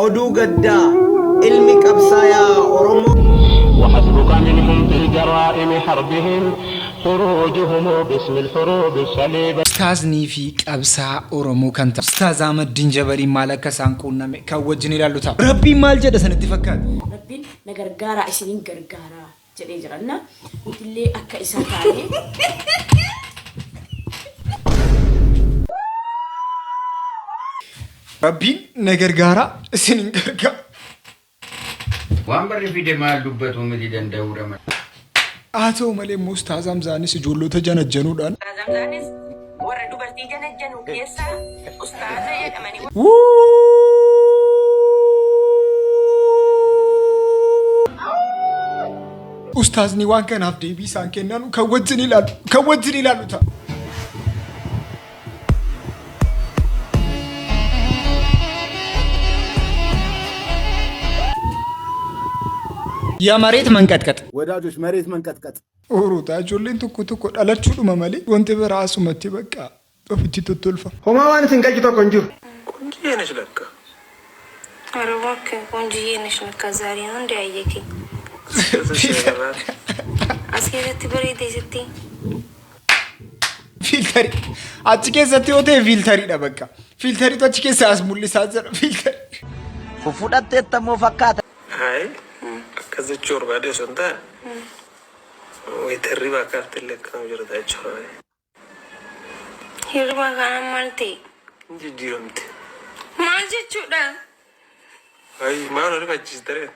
Oduu gaddaa Ilmi qabsaayaa Oromoo. وحسبك منهم في جرائم حربهم خروجهم باسم الحروب الصليب Ustaaznii fi qabsaa Oromoo kan ta'an Ustaaz Ahmaddiin Jabaliin maal akka isaan quunname kan wajjin ilaallu ta'a. Rabbiin maal jedha sanitti fakkaata? Rabbiin na gargaaraa isiniin gargaaraa jedhee jiranna nutillee akka isaa taane Rabbiin na gargaaraa isiniin gargaara. Waan barri fide maal dubbatu miti danda'uudha malee. Haa ta'u malee immoo Ustaaz Hamzaanis ijoollota janajjanuudhaan Ustaaz Hamzaanis warra dubartii janajjanu keessaa ustaaza jedhamanii Ustaazni waan kanaaf deebii isaan kennan kan wajjin ilaalu kan wajjin ilaalu ta'a. የመሬት መንቀጥቀጥ ወዳጆች መሬት መንቀጥቀጥ Oruutaa ijoolleen tokko tokko dhalachuudhuma malee wanti biraa asumatti bakka ofitti tottolfama. Homaa waan isin galchu tokko hin jiru. ቆንጅዬ ነች ለካ። ኧረ እባክህ ቆንጅዬ ነሽ ለካ ዛሬ ነው እንደ ያየከኝ as keessatti bareede sitti Fiiltarii achi keessatti yoo ta'e fiiltariidha bakka. Fiiltariitu achi keessaa as mul'isaa jira fiiltarii. Fudhatteetta immoo fakkaata. አይ akkas jechuu barbaade osoo hin taane wayita hirribaa kaafte illee akkana jirta jechuudha. Hirriba kanaan maal ta'e? Hin jijjiiramte. Maal jechuudha? Ay maal na rifachiiste ree?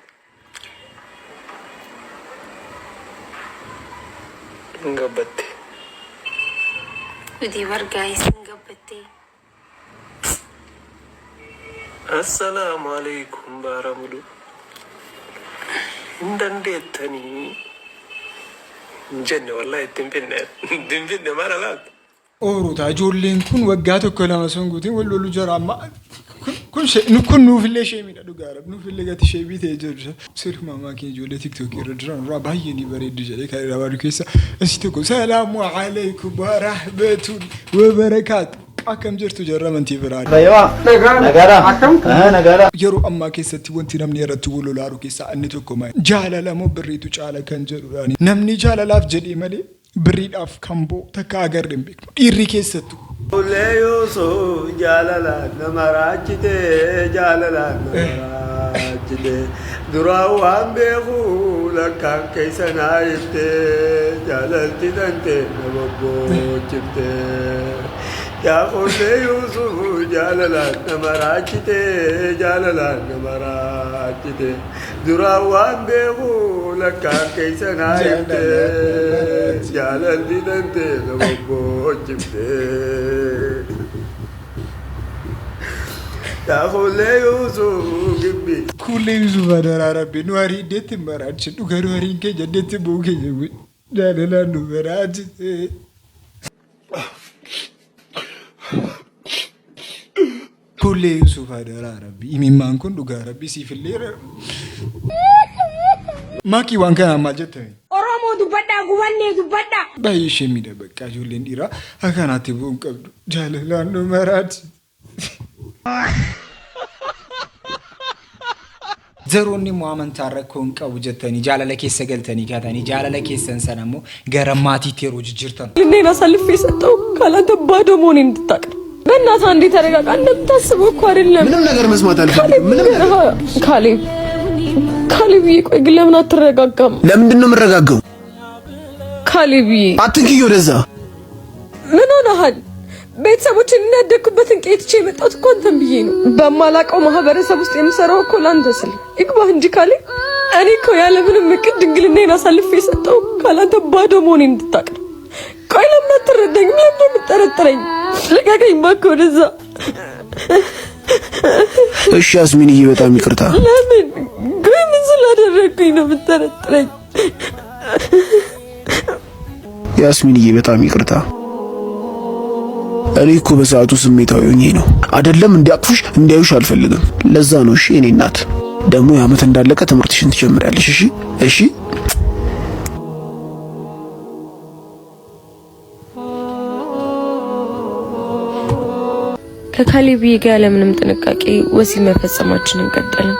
Hin gabbatte. Gudii bargaa isin gabbattee. Assalaamu alaikum baara mulu. Hin dandeettanii hin jenne wallahi itti hin finne itti hin finne maal alaata? Oruutaa ijoolleen kun waggaa tokko lama osoo hin guutiin wal lolu jira amma kun kun nuufillee sheemiidha dhugaa rabbi nuufillee gati sheemii ta'ee jiru. Sirri maamaa keenya ijoollee tiktookii irra jiran irraa baay'ee ni bareeddu jedhee kan irraa baadu keessa isii tokko salaamu alaikum warahmatullahi wabarakaatu akkam jirtu jarra amantii biraa. Yeroo ammaa keessatti wanti namni irratti wal lolaaru keessaa inni tokko maali? Jaalala moo birriitu caala kan jedhudhaani. Namni jaalalaaf jedhee malee birriidhaaf kan bo'u takka agarre hin beeknu. Dhiirri keessattuu. Ulee Yuusuf jaalalaan nama raachite jaalalaan nama raachite duraan waan beeku lakkaan keessa naa ibte jaalalti tante na bobboochifte. Yaa qollee Yuusuf jaalalaan nama raachite jaalalaan nama raachite duraan waan beeku lakkaan keessa naa ibte jaalalti tante na bobboochifte. Yaa qollee Yuusuf gibbi. Kuullee Yuusuf adaraa rabbi nu harii iddeetti hin maraachin dhuga nu hariin keenya iddeetti bu'uu keenya gui jaalalaan nu maraachite. Kuullee Yuusuf adaraa rabbi imimmaan kun dhugaa rabbi siifillee Maakii waan kanaan maal jettani? Oromoo dubbadhaa gubannee dubbadhaa. Baay'ee ishee miidha bakka ijoolleen dhiiraa akkanaatti bu'uu hin qabdu jaalalaan nu maraachite. Zeroonni immoo amantaan rakkoo hin qabu jettanii jaalala keessa galtanii kaatanii jaalala keessan sana immoo gara maatiitti yeroo jijjiirtan. እኔን አሳልፌ የሰጠው ካላንተ ባዶ መሆኔን እንድታውቅ ነው። በእናትህ አንዴ ተረጋጋ። እንደምታስበው እኮ አይደለም። ምንም ነገር መስማት አልፈልግም። ምንም ነገር። ካሌብ ካሌብዬ፣ ቆይ ግን ለምን አትረጋጋም? ለምንድን ነው የምረጋጋው? ካሌብዬ አትንኪኝ ወደዛ። ምን ሆነሃል? ቤተሰቦችን ያደግኩበትን ቀዬ ትቼ የመጣሁት እኮ አንተን ብዬ ነው። በማላውቀው ማህበረሰብ ውስጥ የምሰራው እኮ ለአንተ ስል ይግባህ እንጂ ካሌብ። እኔ እኮ ያለምንም እቅድ ድንግልናዬን አሳልፌ የሰጠው ካላንተ ባዶ መሆኔን እንድታውቅ ነው። ቆይ ለምን አትረዳኝም? ለምን ነው የምትጠረጥረኝ? ልቀቀኝ እባክህ ወደዛ። እሺ ያስሚንዬ፣ በጣም ይቅርታ። ለምን ግን ምን ስላደረግኩኝ ነው የምትጠረጥረኝ? ያስሚንዬ፣ በጣም ይቅርታ። እኔ እኮ በሰዓቱ ስሜታዊ ሆኜ ነው አይደለም እንዲያቅፉሽ እንዲያዩሽ አልፈልግም። ለዛ ነው። እሺ የኔ እናት፣ ደግሞ የዓመት እንዳለቀ ትምህርትሽን ትጀምሪያለሽ። እሺ እሺ። ከካሌብዬ ጋር ያለምንም ጥንቃቄ ወሲብ መፈጸማችንን ቀጠልን።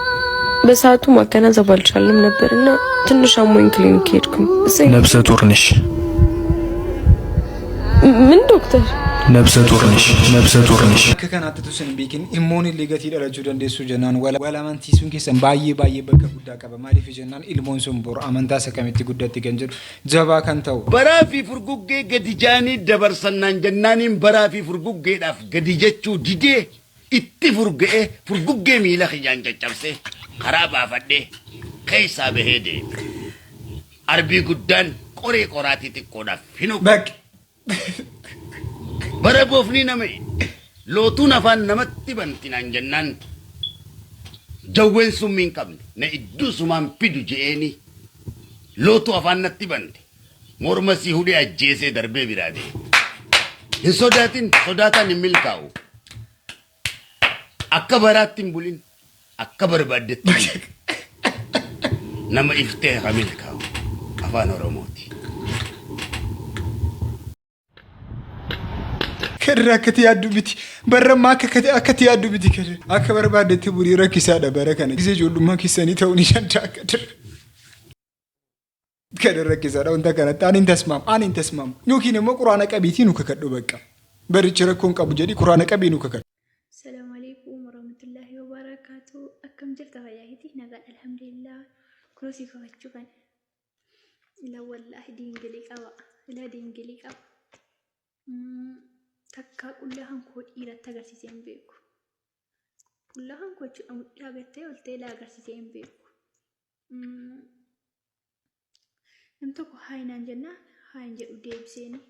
በሰዓቱ ማገናዘብ አልቻልንም ነበርና ትንሽ አሞኝ ክሊኒክ ሄድኩኝ። ነብሰ ጡር ነሽ። ምን ዶክተር? ነብሰ ጡር ነሽ። ነብሰ ጡር ነሽ። Akka kanaatti utuu isin hin beekin ilmoon illee gatii dhalachuu dandeessu jennaan wal amansiisuun keessan baay'ee baay'ee bakka guddaa qaba. Maaliif jennaan ilmoon sun boru amantaa isa kamitti guddatti kan jedhu jabaa kan ta'u. Baraa fi furguggee gadi jaanii dabarsannaan jennaaniin baraa fi furguggeedhaaf gadi jechuu didee itti furga'ee furguggee miila kiyyaan caccabsee karaa baafadhee keessaa bahee deeme. Arbii guddaan qoree qoraatii xiqqoodhaaf hin Bakka. Bara boofni nama lootuun afaan namatti banti naan jennaan jawween summii hin qabne na idduu sumaan fidu je'eeni lootuu afaan natti bante morma sii hudhee ajjeesee darbee biraa deeme. Hin sodaatin, sodaataan hin milkaa'u. Akka baraatti hin bulin, akka barbaaddetti buli. Nama iftee ha milkaa'u. Afaan Oromooti. Kadir akkati yaaddu miti. Barrammaa akkati yaaddu miti Kadir. Akka barbaaddetti bulii rakkisaadha bara kana. Gisee ijoollummaa keessanii ta'uu ni danda'a Kadir. Kadir rakkisaadha wanta kanatti ani hin tasmaamu ani hin tasmaamu. Yookiin immoo quraana qabiitii nu kakadhu bakka. Barichi rakkoo hin qabu jedhi quraana qabii nu kakadhu. Assalamu alaikum warahmatullahi wabarakatuh. Akkam jirta fayyaa nagaa alhamdulillah. Kunoo si kabachuu kana. Ila wallaahi diingilii qaba. Ila diingilii qaba. Takkaa qullaa hankoo dhiiratti agarsiisee hin beeku. Qullaa hankoo jechuudha mudhii agartee oltee ilaa agarsiisee hin beeku. Nam tokko haayinaan jennaan haayin jedhu deebiseeni.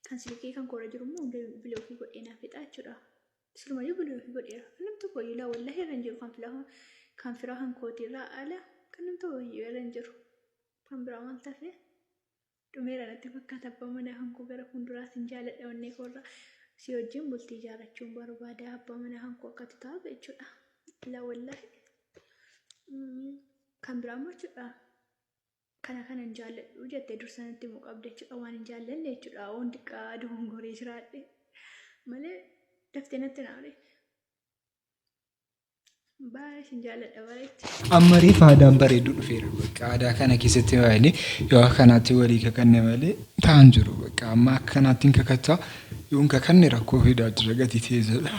Kan silkii kan koora jiru immoo bilookii godhee naaf fixa jechuudha. Silumayyuu bilookii godheera. Kan nam tokko iyyuu wallaahi irra hin jiru kan filaa kan firaa kan kootiirraa ala kan nam tokko iyyuu irra hin jiru. Kan biraa maal tafe dhumeera natti fakkaata abbaa manaa kan koo gara fuulduraatiin jaaladha onnee koorraa si wajjin bultii ijaarrachuun barbaada abbaa manaa kan koo akkatti taatu jechuudha. Ilaa wallaahi kan biraa immoo jechuudha. Kana kana hin jaalladhu jettee dursa natti himuu qabda jechuudha. Waan hin jaallanne jechuudha. Waan xiqqaa dogongoree jiraadhe malee daftee natti naare. Baay'ee sin jaalladha bareechi. Amma reef aadaan bareedu dhufeera bakka aadaa kana keessatti baay'ee yoo akkanaatti walii kakanne malee ta'an jiru bakka amma akkanaatti hin kakattaa yoo hin kakanne rakkoo fidaa jira gatii ta'e jedha.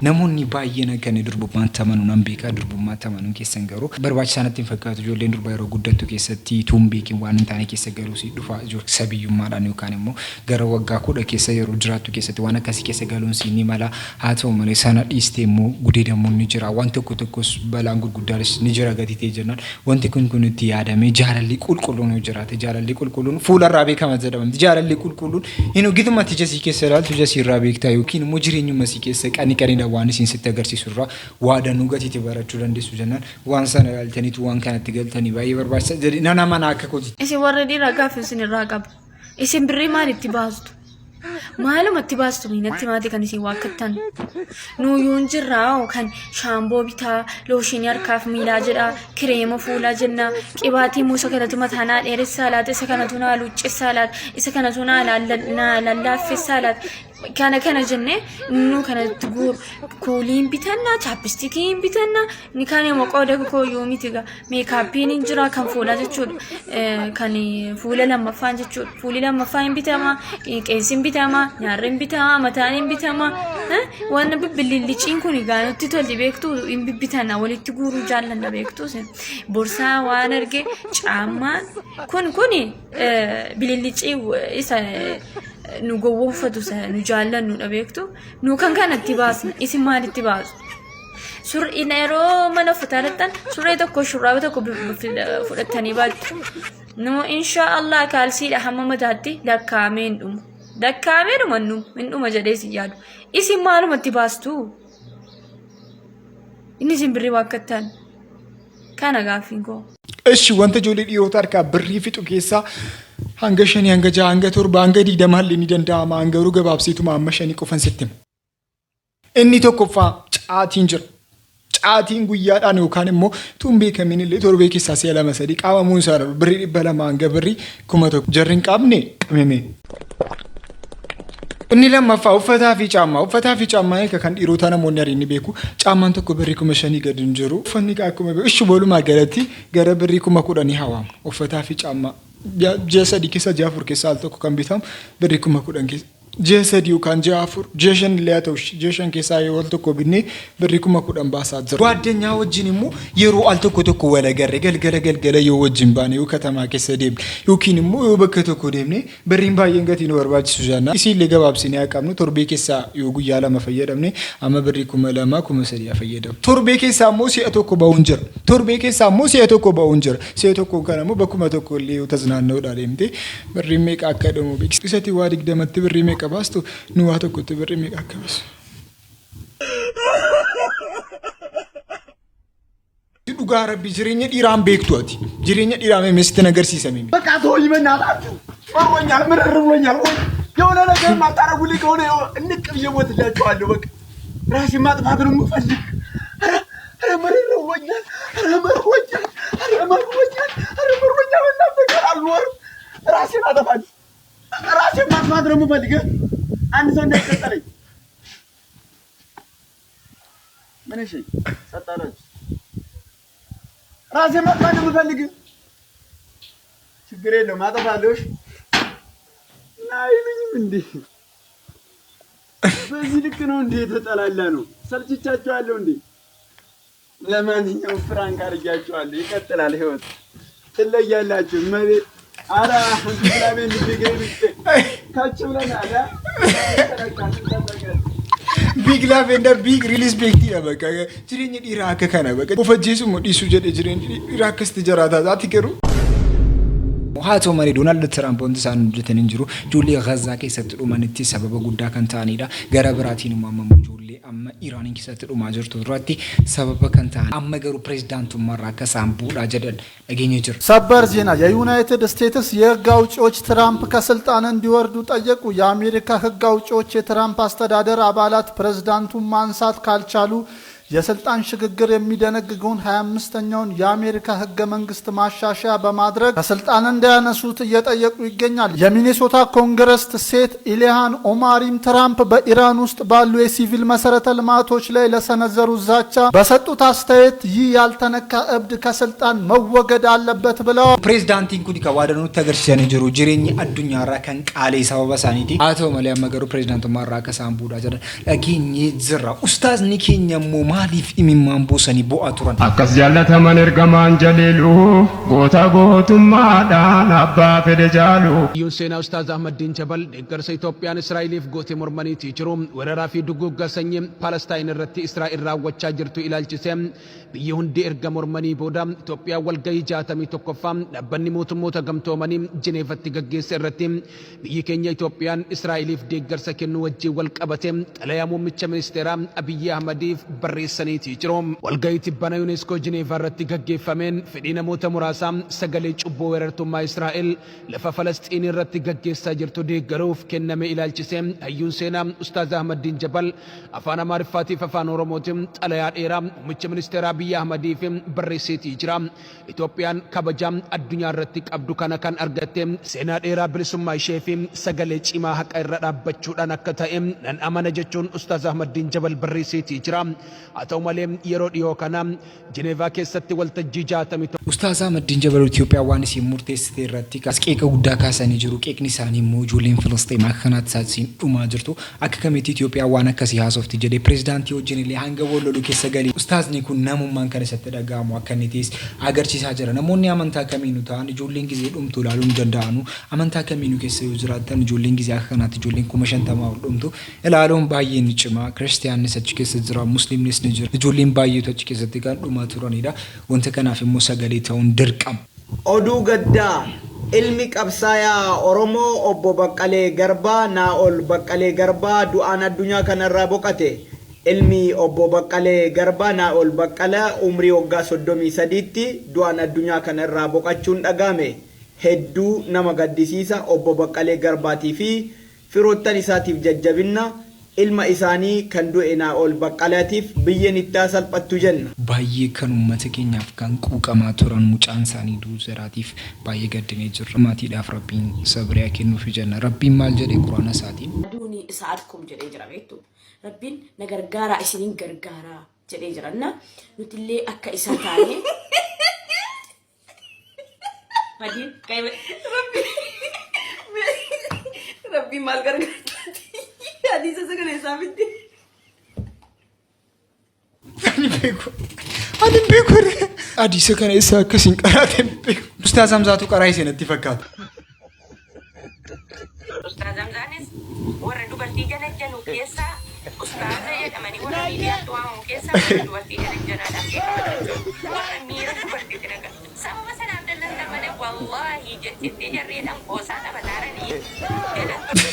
Namoonni baay'een akka inni durbummaatti amanu nan beeka. Durbummaatti amanuun keessan garuu barbaachisaa natti hin fakkaatu. Ijoolleen durbaa yeroo guddattu keessatti utuu hin beekin waan hin taane keessa galuu si dhufa. Sabiyyummaadhaan yookaan immoo gara waggaa 10 keessa yeroo jiraattu keessatti waan akkasii keessa galuun si ni mala. Haa ta'u malee sana dhiistee immoo gudeedamuun ni jira. Waan tokko tokkos balaan gurguddaanis ni jira gatii ta'e jennaan wanti kun kun itti yaadamee jaalalli qulqulluun yoo jiraate jaalalli qulqulluun fuularraa beekama jedhama. Jaalalli qulqulluun hin gituma ija sii keessa ilaaltu ija sii irraa beektaa yookiin immoo jireenyuma sii keessa qani qanidha waan isin sitti agarsiisu irraa waa danuu gatiitti barachuu dandeessu jennaan waan sana ilaaltaniitu waan kanatti galtanii baay'ee barbaachisa jedhe nana mana akka kooti. Isin warra dhiiraa gaaffii isin irraa qaba. Isin birrii maalitti baastu? Maalumatti baastu natti maati kan isin waakkattan? Nuyyuu hin jirraa kan shaamboo bitaa, looshinii harkaaf miilaa jedha, kireema fuulaa jenna, qibaatii immoo isa kanatu mataa naa dheeressaa laata, isa kanatu naa luuccessaa laata, isa kanatu naa lallaaffessaa laata. Kana kana jennee nu kanatti guuru kuuliin bitannaa, chaappistikiin bitannaa, ni kan immoo qooda kooyyuu miti gaa meekaappiin hin jira kan fuulaa jechuudha. Kan fuula lammaffaan jechuudha. Fuulli lammaffaa hin bitama, qeensi hin bitama, nyaarri hin bitama, mataan hin bitama. Waan bibbililliciin kun egaa nutti tolti beektu hin bibbitanna walitti guuruu jaallanna beektu. Borsaa waan arge caammaan kun kuni bilillicii isa nu gowwoomfatu isa nu jaallannudha beektu. Nu kan kanatti baasna isin maalitti baasu? Surri yeroo mana uffataa dhaqxan surree tokko shurraaba tokko fudhattanii baattu. Nu insha Allah kaalsiidha hamma mataatti lakkaa'amee hin dhumu. Lakkaa'amee dhuma hin dhuma jedhee si yaadu. Isin maalumatti baastu? Inni isin birrii waakkattan. Kana gaaffiin koo. Eshi wanta ijoollee dhiirota harkaa birrii fixu keessaa hanga shanii hanga jaha hanga torba hanga 20 illee ni danda'ama. Garuu gabaabseetuma amma shanii qofan sitti hima. Inni tokkoffaa caatiin jira. Caatiin guyyaadhaan yookaan immoo tun beekamiin illee torbee keessaa si'a lama sadii qaamamuun isaa birrii 200 hanga birrii 1000 jarri hin qabne qabame. Inni lammaffaa uffataa fi caammaa. Uffataa fi caammaa egaa kan dhiirotaa namoonni ariin ni beeku. Caammaan tokko birrii 5,000 gadi hin jiru. Uffanni akkuma beeku. Ishi walumaa galatti gara birrii 10,000 hawaama. Uffataa fi caammaa. Ji'a 3 keessa ji'a 4 keessa al tokko kan bitamu birrii 10,000 keessa. Ji'a 3 yookaan ji'a 4 ji'a 5 illee haa ta'u ji'a 5 keessaa yoo al tokko binnee birrii 10,000 baasaa jira. Gwaaddanyaa wajjin immoo yeroo al tokko tokko wal agarre galgala galgala yoo wajjin baane yoo katamaa keessa deemne yookiin immoo yoo bakka tokko deemne birriin baay'een gatii nu barbaachisu jenna. Isiillee gabaabsinee haa qabnu torbee keessaa yoo guyyaa 2 fayyadamne amma birrii 2,000 3,000 haa fayyadamu. Torbee keessaa immoo si'a tokko ba'uun jira. Torbee keessaa immoo si'a tokko ba'uun jira. Si'a tokkoon kana immoo bakkuma tokko illee yoo taznaanna'uudhaa deemte birriin meeqa akka dhumu beeksisa. Isati waa 20tti birrii meeqa baastu nu waa tokkotti birrii meeqa akka baasu. Dhugaa rabbi jireenya dhiiraan beektu ati. Jireenya dhiiraa mee sitti agarsiisa mee. በቃ ተወኝ፣ በእናታችሁ መሮኛል፣ ምርር ብሎኛል። ወይ የሆነ ነገር የማታረጉልኝ ከሆነ ይኸው እንቅ ብዬ እሞትላችኋለሁ። በቃ ራሴን ማጥፋት ነው የምፈልግ። ኧረ ኧረ ምርር ብሎኛል። ኧረ መሮኛል። ኧረ መሮኛል። ኧረ መሮኛል። በእናንተ ጋር አልኖርም። ራሴን አጠፋለሁ። ራሴን ማጥፋት ነው የምፈልግ። አንድ ሰው እንዳይቀጠለኝ። ምን እሺ፣ ጸጥ አላችሁ። ራሴን ማጥፋት ነው የምፈልግ። ችግር የለውም አጠፋለሁ። እሺ እና አይሉኝም እንዴ? በዚህ ልክ ነው እንዴ የተጠላላ ነው? ሰልችቻችኋለሁ እንዴ? ለማንኛውም prank አድርጊያችኋለሁ። ይቀጥላል ህይወት። ትለያላችሁ። እመቤት ኧረ እግዚአብሔር ከች ብለናል። Big love and big respect dha bakka jireenya dhiiraa akka kana bakka of ajjeesu moo dhiisuu jedhe jireenya dhiiraa akkasitti jiraata ati garuu. Haa ta'u malee Doonaald Tiraamp wanti isaan hojjetan hin jiru. Ijoollee Gazaa keessatti dhumanitti sababa guddaa kan ta'anidha. Gara biraatiin immoo amma ijoollee amma Iraaniin keessatti dhumaa jirtu irratti sababa kan ta'an amma garuu pirezidaantummaarraa akka isaan bu'uudhaa jedhan dhageenya jira. ሰበር ዜና! የዩናይትድ ስቴትስ የህግ አውጪዎች ትራምፕ ከስልጣን እንዲወርዱ ጠየቁ። የአሜሪካ ህግ አውጪዎች የትራምፕ አስተዳደር አባላት ፕሬዝዳንቱን ማንሳት ካልቻሉ የስልጣን ሽግግር የሚደነግገውን 25ኛውን የአሜሪካ ህገ መንግስት ማሻሻያ በማድረግ ከስልጣን እንዲያነሱት እየጠየቁ ይገኛል። የሚኔሶታ ኮንግረስ ሴት ኢሊሃን ኦማሪም ትራምፕ በኢራን ውስጥ ባሉ የሲቪል መሰረተ ልማቶች ላይ ለሰነዘሩት ዛቻ በሰጡት አስተያየት ይህ ያልተነካ እብድ ከስልጣን መወገድ አለበት ብለዋል። Pireezidaantiin kun kan waadaa nutti agarsiisanii jiru jireenyi addunyaarraa kan qaalee sababa isaaniiti. Haa ta'u malee amma garuu pireezidaantummaarraa akka isaan bu'uudhaa jiran dhageenyee jirra. Ustaazni keenya immoo maaliif imimmaan buusanii bo'aa turan? Akkas jaallataman ergamaan jaliiluu goota gootummaadhaan abbaa fedhe jaalu. Hayyuun seenaa Ustaaz Ahmaddiin Jabal deeggarsa Itoophiyaan Israa'eliif goote mormaniitii jiru. Weeraraa fi duguugga sanyii Palestaayin irratti Israa'el raawwachaa jirtu ilaalchisee biyyi hundi erga mormanii booda Itoophiyaan walgahii 61ffaa dhaabbanni mootummoota gamtoomanii Jineefatti gaggeesse irratti biyyi keenya Itoophiyaan Israa'eliif deeggarsa kennuu wajjin wal qabate xalayaa muummicha ministeeraa Abiyyi Ahmadiif barreessaniitii jiru. Walgahii tibbana UNESCO Jineevaa irratti gaggeeffameen fedhii namoota muraasaa sagalee cubbuu weerartummaa Israa'el lafa Falasxiin irratti gaggeessaa jirtu deeggaruuf kenname ilaalchisee hayyuun seenaa Ustaaz Ahmaddiin Jabal afaan Amaariffaatiif afaan Oromootiin xalayaa dheeraa muummicha ministeeraa Abiyyi Ahmadiif barreesseetii jira. Itoophiyaan kabaja addunyaa irratti qabdu kana kan argatte seenaa dheeraa bilisummaa ishee fi sagalee cimaa haqa irra dhaabbachuudhaan akka ta'e nan amana jechuun Ustaaz Ahmaddiin Jabal barreesseetii jira. Haa ta'u malee yeroo dhiyoo kana Jineevaa keessatti waltajjii 61 Ustaaz Ahmaddiin Jabal Itoophiyaa waan isiin murteessite irratti qeeqa guddaa kaasanii jiru. Qeeqni isaanii immoo ijoolleen Filisxeem akka kanaatti isiin dhumaa jirtu. Akka kamitti Itoophiyaa waan akkasii haasofti jedhee pireezidaantii wajjin illee hanga wal loluu keessa galee. Ustaazni kun namummaan kan isatti dhaga'amu akka inni ta'es agarsiisaa jira. Namoonni amantaa kamiinuu ta'an ijoolleen gizee dhumtu ilaaluu hin danda'anu. Amantaa kamiinuu keessa yoo jiraattan ijoolleen gizee akka kanaatti ijoolleen 50,000 ol dhumtu ilaaluun baay'ee ni cima. Kiristiyaannis achi keessa jira, Musliimnis ni jira. Ijoolleen baay'eetu achi keessatti kan dhumaa turanidha. Wanta kanaaf immoo sagalee ta'uun dirqama. Oduu gaddaa Ilmi qabsaayaa Oromoo Obbo Baqqalee Garbaa Naa'ol Baqqalee Garbaa du'aan addunyaa kanarraa boqate. Ilmi Obbo Baqqalee Garbaa Naa'ol Baqqala umrii waggaa 33tti du'aan addunyaa kana irraa boqachuun dhaga'ame. Hedduu nama gaddisiisa Obbo Baqqalee Garbaatii fi firoottan isaatiif jajjabinna, ilma isaanii kan du'e Naa'ol Baqqalaatiif biyyeen itti haa salphattu jenna. Baay'ee kan uummata keenyaaf kan quuqamaa turan mucaan isaanii du'uu jaraatiif baay'ee gaddinee jirra. Maatiidhaaf Rabbiin sabrii haa kennuufi jenna. Rabbiin maal jedhe Qur'aana isaatiin? Aduun Unzuruunii isaadkum jedhee jira beektu. Rabbiin na gargaaraa isiniin gargaaraa jedhee jira. Na nutillee akka isaa taanee Madiin Rabbiin maal gargaartaati? Hadiisa isa kana isaa fidde. Ani beeku. Ani hin beeku. Hadiisa kana isaa akkasiin qaraate hin beeku. Ustaaz Hamzaatu qaraa ishee natti fakkaata. Ustaaz Hamzaanis warra dubartii janajjanu keessaa ustaaza jedhamanii warra miidiyaatti waamamu keessaa warra dubartii janajjanaadhaan beekaman jechuudha. Warra miira dubartiitti naqa. Sababa sanaaf dallantan malee wallaahi jechitti jarreedhaan qoosaa taphataaranii jedhan ture.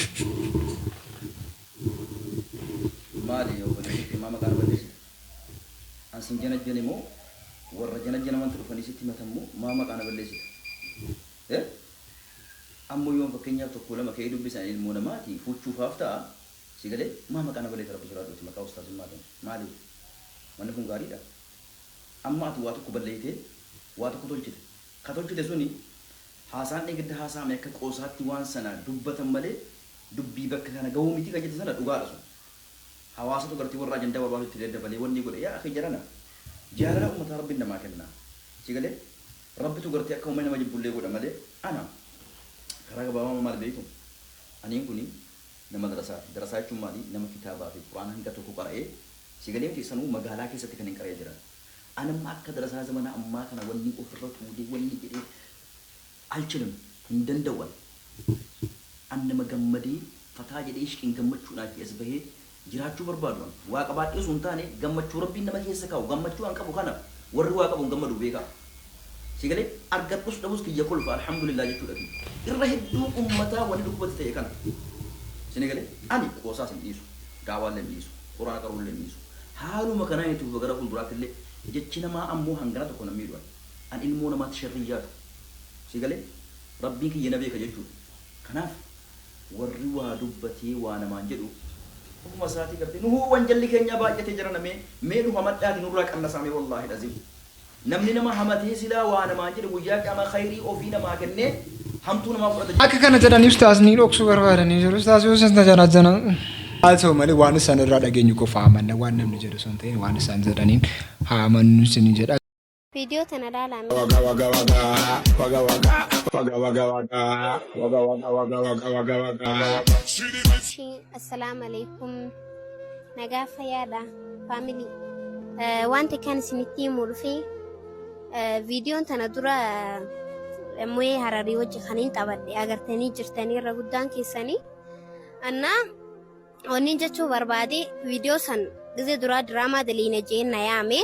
Maali obboleessi kee maa maqaa nu balleessita? An sin janajjane moo warra janajjanamantu dhufanii sitti himatan moo maa maqaa na balleessita? Eh? Ammoo yoon fakkeenyaaf tokko lama ka'ee dubbise ani ilmoo namaati fuuchuufaaf ta'a si galee maa maqaa na balleessa rabbi sodaadhuuti maqaa ustaazummaatiin maaliif wanni kun gaariidha amma ati waa tokko balleeytee waa tokko tolchite ka tolchite suni haasaan dheengadda haasa'ame akka qoosaatti waan sana dubbatan malee dubbii bakka kana gahuu miti kan jette sana dhugaadha sun hawaasatu gartee warra ajandaa barbaadu itti daddabalee wanni godhe yaa akhi jarana jaalala ummataa rabbiin namaa kenna si galee Rabbitu gartee akka ummanni nama jibbullee godha malee ana karaa gabaabaa maal beektu aniin kuni nama darasaati darasaa jechuun maali nama kitaabaa fi qur'aana hanga tokko qara'ee si galee miti sanuu magaalaa keessatti kan hin qara'ee jiran anamma akka darasaa zamana ammaa kana wanni ofirra tuulee wanni jedhee alchilim hin danda'u an an nama gammadee fataa jedhee ishqiin gammachuudhaan achii as bahee jiraachuu barbaadu an waa qabaadhee osoo hin taane gammachuu rabbiin nama keessa kaa'u gammachuu an qabu kana warri waa qabu hin gammadu beekaa si galee argadhus dhabus kiyya kolfa alhamdulillah jechuudha kiyya irra hedduu ummataa wanni dhukkubatti ta'e kana sini galee ani qoosaas hin dhiisu daawaallee hin dhiisu quraana qaruullee hin dhiisu haaluma kanaan itti fufa gara fuulduraatti illee jechi namaa ammoo hangana tokko nan miidhu an an ilmoo namaatti sharrii yaadu si galee rabbiin kiyya na beeka jechuudha kanaaf warri waa dubbatee waa namaan jedhu ofuma isaatii gartee nuhuu wanjalli keenyaa baay'atee jarana mee mee nu hamadhaati nurraa qannasaa mee wallaahi lazim namni nama hamatee silaa waa namaan jedhe guyyaa qiyaamaa khayrii ofii namaa kennee hamtuu namaa fudhata Akka kana jedhanii ustaazni dhoksuu barbaadanii jiru. Ustaaz yoo isaan tajaajila. Haa ta'u malee waan isaan irraa dhageenyu qofa amanna waan namni jedhu osoo hin ta'in waan isaan jedhaniin haa amannu isin jedha. Viidiyoo tana laalaa mee. Waga waga waga waga waga waga waga waga waga waga waga waga waga waga. Assalaamu alaikum. Nagaa fayyaadha faamilii. Wanti kan isinitti himuu dhufe viidiyoon tana dura mu'ee hararii wajji kan hin taphadhe agartanii jirtanii irra guddaan keessanii. Annaa Wanni jechuu barbaade viidiyoo san gizee duraa diraamaa daliina jeen na yaame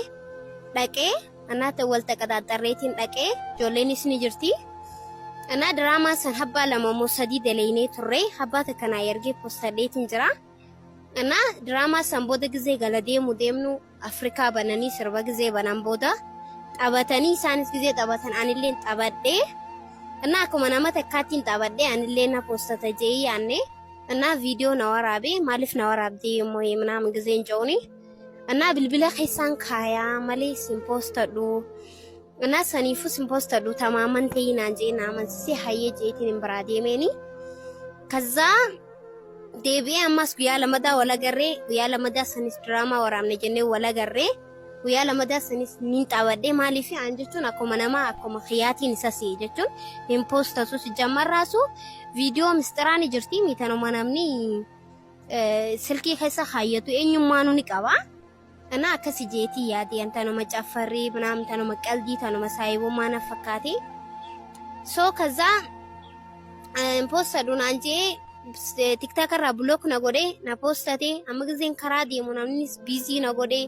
dhaqee anaa wal taqaxaaxarreetiin dhaqee ijoolleenis ni jirti. Anaa diraamaa san habbaa lama moo sadii daleeynee turre habbaa takka naa ergee postadheetiin jira. Anaa diraamaa san booda gizee gala deemu deemnu Afrikaa bananii sirba gizee banan booda taphatanii isaanis gizee taphatan anilleen taphadhee innaa akkuma nama takkaattiin taphadhee anillee na postata je'ii yaanne innaa viidiyoo na waraabe maaliif na waraabdee yommuu minaamin gizeen je'uuni innaa bilbila keessaan kaayaa malee sin postadhu innaa saniifuu sin postadhu tamaaman ta'ii naan je'ee na amansisee hayyee je'eetiin hin biraa deemeeni kazzaa Deebi'ee ammas guyyaa lamadaa wal agarree guyyaa lamadaa sanis diraamaa waraabne jennee wal agarree guyyaa lamadaa sanis nin xabadhee maaliif an jechuun akkuma namaa akkuma kiyyaatiin isa si'e jechuun hin poostatu si jammarraasu viidiyoo misxiraa ni jirti miitanuma namni silkii keessa kaayyatu eenyummaanuu ni qaba. Ana akkasi jeetii yaade an tanuma caffarrii ምናምን tanuma qaldii tanuma saayibummaa na fakkaate. So kazaa postadhu naan jee tiktaak irraa block na godhe na postate amma gizeen karaa deemu namnis biizii na godhe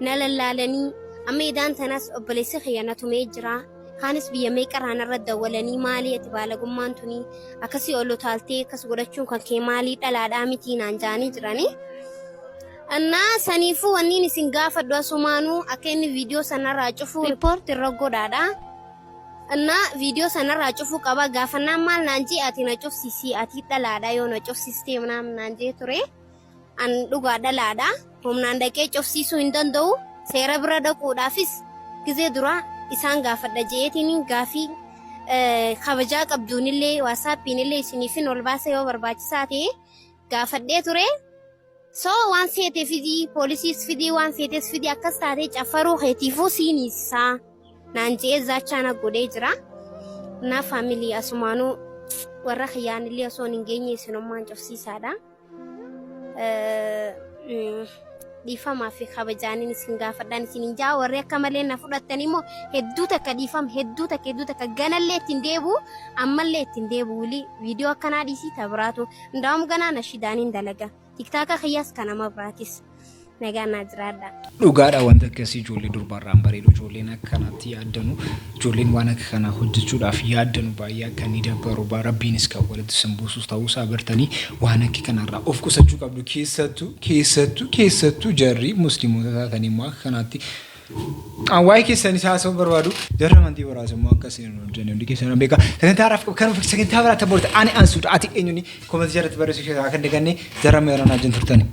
na lallaalanii amma idaan tanas obboleessi kiyya na tumee jira. Kaanis biyya meeqarraa narra dawwalanii maalii ati baalagummaan tuni akkasii ol utaaltee akkas godhachuun kan kee maalii dhalaadhaa mitii naan jaanii jiranii. Annaa saniifuu wanniin isin gaafadhu asumaanuu akka inni viidiyoo sanarraa cufu riippoorti irra godhaadha. Annaa viidiyoo sanarraa cufuu qaba gaafannaan maal naan jee ati na cufsisii ati dhalaadha yoo na cufsistee naan jee ture. An dhugaa dhalaadha. Humnaan dhaqee cufsiisuu hin danda'u. Seera bira dhaquudhaafis gizee duraa isaan gaafadha jeetiin gaafii kabajaa qabduunillee waasaappiinillee isiniifin ol baasa yoo barbaachisaa ta'e. Gaafadhee ture. So waan feete fidii, poolisiis fidii, waan feetes fidii akkas taatee caffaruu keetiifuu siin hiisisaa naan je'ee zaachaa na godhee jira. Naa family asumaanuu warra kiyyaanillee osoo hin geenye isinummaan cufsiisaadha. Dhiifamaa fi kabajaanin isin gaafadhaan isin jaa warri akka malee na fudhattan immoo hedduu takka dhiifama hedduu takka hedduu takka ganallee ittiin deebi'u ammallee ittiin deebi'u wili viidiyoo akkanaa dhiisii tabiraatu ndaa'um ganaa nashidaaniin dalaga tiktaaka kiyyaas kan nama biraatis nagaa naa jiraadha. Dhugaadha wanta akkasii ijoollee durbaarraan bareedu ijoolleen akkanatti yaaddanu ijoolleen waan akka kanaa hojjechuudhaaf yaaddanu baay'ee akka inni dabbaru rabbiinis kan walitti isin buusus ta'uusaa bartanii waan akka kanarraa of qusachuu qabdu keessattuu keessattuu keessattuu jarri musliimota taatanii immoo akka kanaatti waa'ee keessan isaa haasa'uu barbaadu jarri amantii biraas immoo akka isin hin hojjenne hundi keessan beekaa sagantaa har'aaf kan sagantaa biraatti boorte ani ansuudha ati eenyuni koomentii jalatti barreessuu keessaa akka hin daganne jara meeraa wajjin turtani.